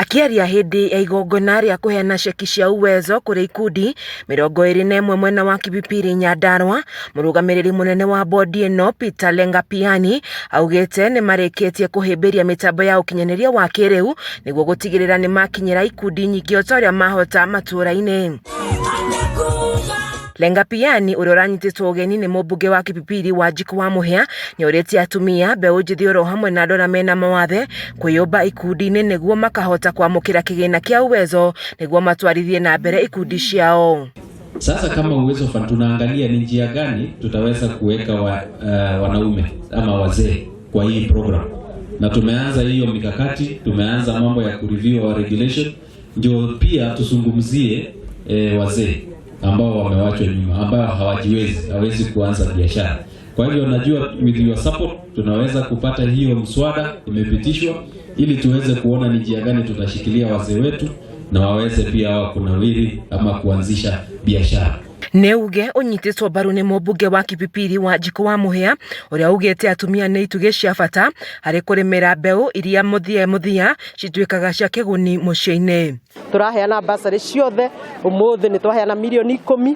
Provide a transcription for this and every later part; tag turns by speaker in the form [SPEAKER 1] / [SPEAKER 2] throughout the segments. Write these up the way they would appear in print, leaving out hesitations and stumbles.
[SPEAKER 1] Akĩaria hĩndĩ ya igongona rĩa kũheana ceki cia Uwezo kũrĩ ikundi 21 mwena wa Kipipiri Nyandarua, mũrũgamĩrĩri mũnene wa bodi ĩno Peter Lengapiani augĩte nĩ marĩkĩtie kũhĩmbĩria mĩtambo ya ũkinyanĩria wa kĩrĩu nĩguo gũtigĩrĩra nĩ makinyĩra ikundi nyingĩ o ta ũrĩa mahota matũũra-inĩ. Lengapiani ũrĩa ũranyitĩtwo ũgeni nĩ mũmbunge wa Kipipiri Wanjikũ wa Mũhĩa nĩ orĩtie atumia, mbeũ njĩthĩ oro hamwe na andũ arĩa mena mawathe kwĩyũmba ikundi-inĩ nĩguo makahota kwamũkĩra kĩgĩna kĩa Uwezo nĩguo matwarithie na mbere ikundi ciao.
[SPEAKER 2] Sasa kama Uwezo Fund tunaangalia ni njia gani tutaweza kuweka wanaume ama wazee kwa hii program, na tumeanza hiyo mikakati, tumeanza mambo ya kureview our regulation, ndio pia tuzungumzie wazee ambao wamewachwa nyuma, ambao hawajiwezi, hawezi kuanza biashara. Kwa hivyo najua with your support tunaweza kupata hiyo mswada imepitishwa, ili tuweze kuona ni njia gani tutashikilia wazee wetu na waweze pia wao kunawiri ama kuanzisha biashara.
[SPEAKER 1] Nĩ uge ũnyitĩtwo mbaru nĩ mũmbunge wa Kipipiri Wanjikũ wa Mũhĩa ũrĩa ugĩte atumia nĩ itugĩ cia bata harĩ kũrĩmĩra mbeũ iria mũthia mũthia cituĩkaga cia kĩguni mũciĩ-inĩ.
[SPEAKER 3] Tũraheana basarĩ ciothe ũmũthĩ nĩ twaheana mirioni 10,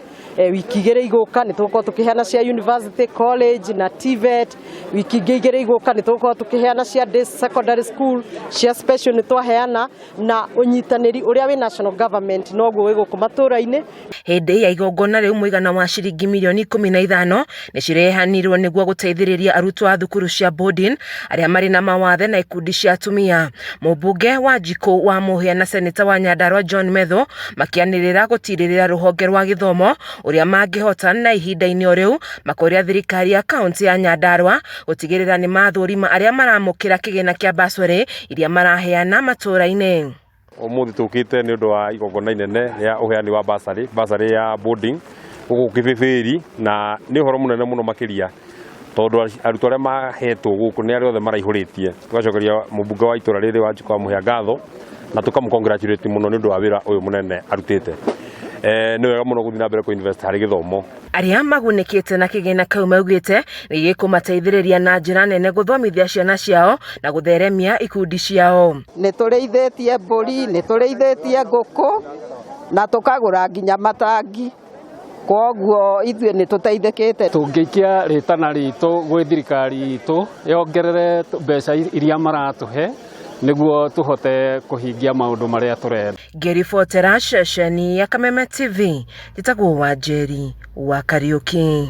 [SPEAKER 3] wiki 2 igũka nĩ tũgũkorwo tũkĩheana cia university college na TVET, wiki ingĩ 2 igũka nĩ tũgũkorwo tũkĩheana cia day secondary school, cia special nĩ twaheana, na ũnyitanĩri ũrĩa wĩ national government noguo wĩ gũkũ matũũra-inĩ.
[SPEAKER 1] Hĩndĩ ya igongona rĩu mũigana wa ciringi mirioni 15 nĩ cirehanirwo nĩguo gũteithĩrĩria arutwo a thukuru cia boarding arĩa marĩ na mawathe na ikundi cia atumia. Mũmbunge Wanjikũ wa Mũhĩa na seneta wa Nyandarua John Methu makĩanĩrĩra gũtirĩrĩra rũhonge rwa gĩthomo ũrĩa mangĩhota na ihinda-inĩ o rĩu makoria thirikari ya kaunti ya Nyandarua gũtigĩrĩra nĩ mathũrima arĩa maramũkĩra kĩgĩna kĩa bursary iria maraheana matũũra-inĩ.
[SPEAKER 4] Ũmũthĩ tũkĩte nĩ ũndũ wa igongona inene rĩa ũheani wa bursary, bursary ya boarding gũkũ Kibibiri, na nĩ ũhoro mũnene mũno makĩria tondũ arutwo arĩa mahetwo gũkũ nĩ arĩa othe maraihũrĩtie. Tũgacokeria mũmbunge wa itũra rĩrĩ Wanjikũ wa Mũhĩa ngatho na tũkamũ congratulate mũno nĩ ũndũ wa wĩra ũyũ mũnene arutĩte. Nĩ wega mũno gũthiĩ na mbere kũ invest harĩ gĩthomo.
[SPEAKER 1] Arĩa magunĩkĩte na kĩgĩna kĩu maugĩte nĩ gĩkũmateithĩrĩria na njĩra nene gũthomithia ciana ciao na gũtheremia ikundi ciao.
[SPEAKER 5] Nĩ tũrĩithĩtie mbũri, nĩ tũrĩithĩtie ngũkũ na tũkagũra nginya matangi, koguo ithuĩ nĩ tũteithĩkĩte.
[SPEAKER 6] Tũngĩikia rĩtana ritũ gwĩ thirikari itũ yongerere mbeca iria maratũhe nĩguo tũhote kũhingia maũndũ marĩa tũrenda.
[SPEAKER 1] Ngĩribotera ceceni ya Kameme TV, njĩtagwo Wanjeri wa Kariũki.